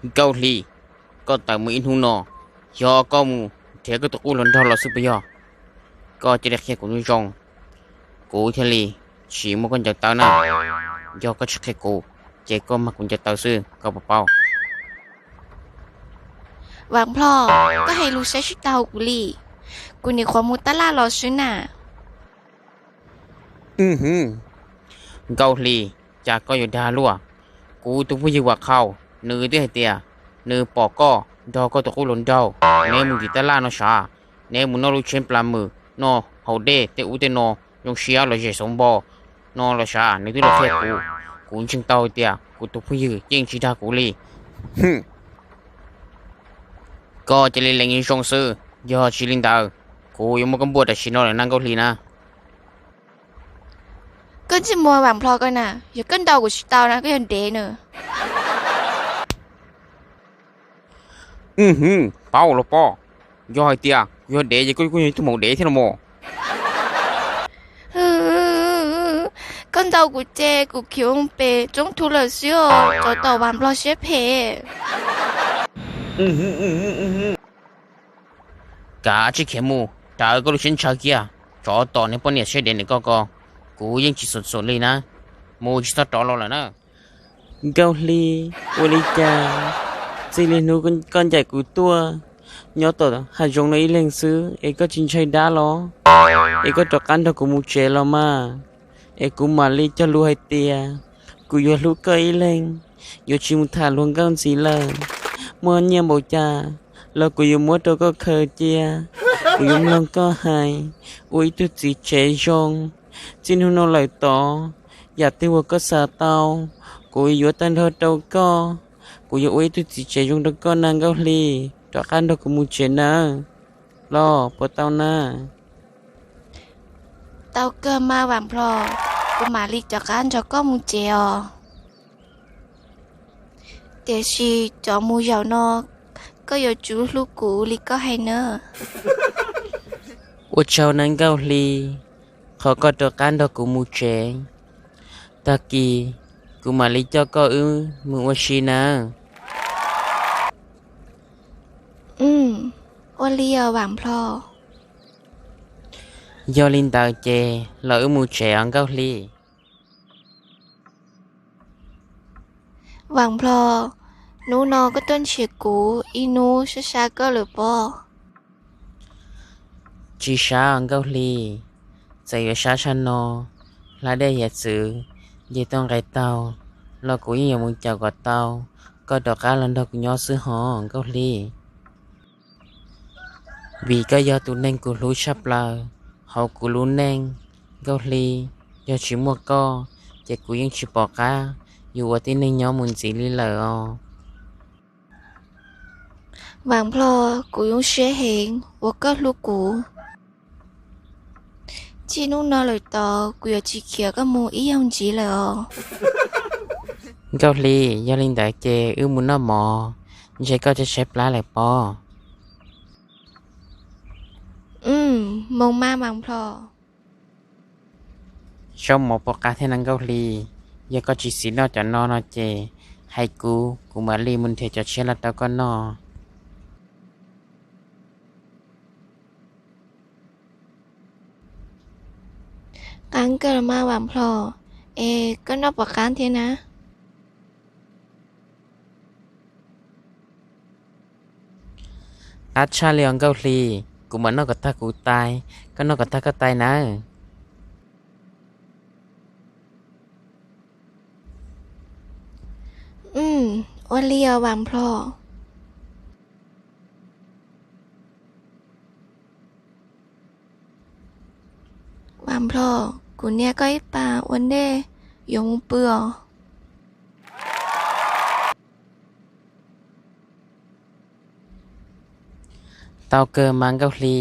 Nkauj Hli, koj tawm mus ib hnub no, yog koj mus nrhiav koj tus qub hluas nraug los xwb puas yog? Koj cia li qhia kuv zoo zoo, kuv thiaj li tsis muab koj ncaws taw na. Yog koj tsis qhia kuv, ces koj mag kuv ncaws taw xwb, koj puas paub? Vam Nplho, koj hais lus saib tsis taus kuv li. Kuv nim qhuav mus tab laj los xwb na. Nkauj Hli, cas koj yuav dag luaj? Kuv tus phooj ywg Vam Qhau, nws twb hais tias nws pom koj nrog koj tus qub hluas nraug, neb mus ntim tab laj no sav, neb mus noj lub tsheb plas mws, noj haus dej tej ub tej no, zoo siab los zem xauv npo no los sav, nws twb los qhia kuv. Kuv ntseeg tau hais tias kuv tus phooj ywg yeej tsis dag kuv li. Koj cia li lees zoo xwb, yog tsis li ntawd, kuv yuav muab koj npuaj tam sim no lawm na Nkauj Hli na. Koj tsis muaj Vam Nplho koj na, yog koj ntaus kuv tsis tau na, koj yog dev na. Paub los pob, yog hais tias kuv yog dev ces koj kuj yog ib tug maum dev thiab los mas. Koj ntaus kuv ces kuv khiav mus pem roob thu lawm xwb os, tsov tom Vam Nplho siab phem. Kav tsij khiav mus, rawv koj lub siab ntshaw kiag, tsov tom niag poj niam siab dev ntawm koj ko, kuv yeej tsis xum xum li na, mus tsis txhob rov los lawm na. Nkauj Hli, ua li cas txij li hnub koj ncaim kuv tuaj nyob tom hav zoov no ib leeg xwb es koj tsis ntshai dab los? Es koj rov qab nrog kuv mus tsev los mas, es kuv mam li cog lus hais tias kuv yuav hlub koj ib leeg, yuav tsis mus tham luag nkauj ntxiv lawm. Muaj nyiaj npaum cas los kuv yuav muab rau koj khaws cia, kuv yuav mloog koj hais, ua ib tug txiv tsev zoo. Txij hnub no lawm tod, yam twg uas koj xav tau, kuv yuav tag nrho rau koj. Kuv yuav ua ib tug txiv tsev zoo rau koj na Nkauj Hli, rov qab nrog kuv mus tsev nawb, los puas tau na? Tau kawg mas Vam Nplho, kuv mam li rov qab nrog koj mus tsev os. Tiam sis cov mus zaum no, koj yuav tsum hlub kuv li koj hais na. Ua tsaug nawb Nkauj Hli, qhov koj rov qab nrog kuv mus tsev. Tag kis kuv mam li coj koj wb mus ua si nawb. Ua li os Vam Nplho. Yog li ntawd ces los wb mus tsev os Nkauj Hli. Vam Nplho, hnub no koj tuaj nrhiav kuv ib hnub sab sab koj lawm pob? Tsis sab os Nkauj Hli, txawm yuav sab sab no, hla dej hiav txwv, nce toj nqes taug, los kuv yeej yuav mus caum kom tau koj rov qab los nrog kuv nyob xwb hos Nkauj Hli. Vim koj yog tus neeg kuv hlub tshaj plaws hauv kuv lub neej, Nkauj Hli. Yog tsis muaj koj, ces kuv yeej tsis pom qab yuav ua tib neeg nyob mus ntxiv li lawm os. Vam Nplho, kuv zoo siab heev uas koj hlub kuv. Txij hnub no lawm tod kuv yuav tsis khiav koj mus ib zaug ntxiv lawm os. Nkauj Hli, yog li ntawd ces wb mus noj mov, ntshe koj tshaib tshaib plab lawm pob. Moo maj Vam Nplho. Zaub mov puas qab thiab na Nkauj Hli? Yog koj tsis xis noj cov no no ces hais kuv, kuv mam li mus nrhiav cov tshiab los rau koj noj. Qab kawg los mas Vam Nplho, es koj noj puas qab thiab na? Qab tshaj li os Nkauj Hli, kuv mam noj kom tag kuv tais, koj noj kom tag koj tais nawb. Ua li os Vam Nplho. Vam Nplho, kuv nias koj ib pas ua ntej yuav mus pw os. Tau kawg mas Nkauj Hli,